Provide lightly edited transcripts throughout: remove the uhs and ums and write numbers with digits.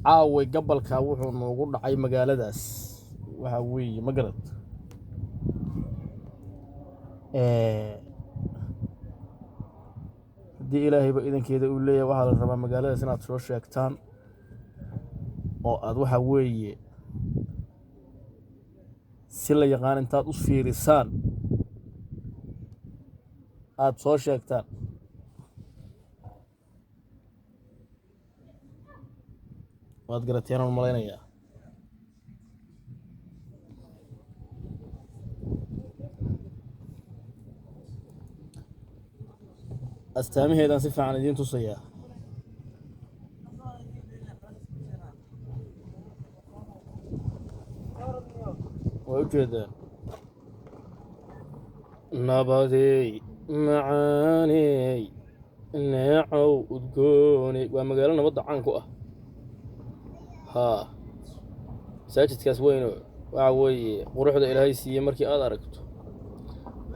Caaway gabalkaa wuxuu noogu dhacay magaaladaas, waxa weeye ma garad. Haddii Ilaahayba idankeeda uu leeyahay, waxaa la rabaa magaaladaas inaad soo sheegtaan oo aad waxa weeye si la yaqaan intaad u fiirisaan aad soo sheegtaan. Waad garateen aan malaynayaa. Astaamaheedaan si fiican idiin tusayaa. Waa ujeedaan nabadey macaaney neecow udgooney. Waa magaalo nabadda caan ku ah. Haa, masaajidkaas weyno waxa weeye quruxda Ilaahay siiyey markii aad aragto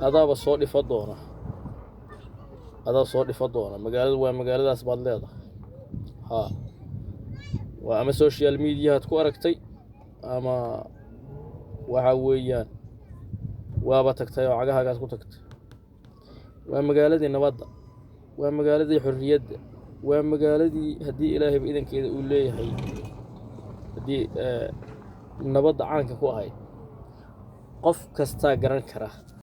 adaaba soo dhifa doona, adaa soo dhifa doona. Magaaladu waa magaaladaas baad leedahay. Haa, waa ama social mediahaad ku aragtay ama waxa weeyaan waaba tagtay oo cagahaagaad ku tagtay. Waa magaaladii nabadda, waa magaaladii xorriyadda, waa magaaladii haddii Ilaahayba idankeeda uu leeyahay haddii nabadda caanka ku ahayd. Qof kastaa garan kara.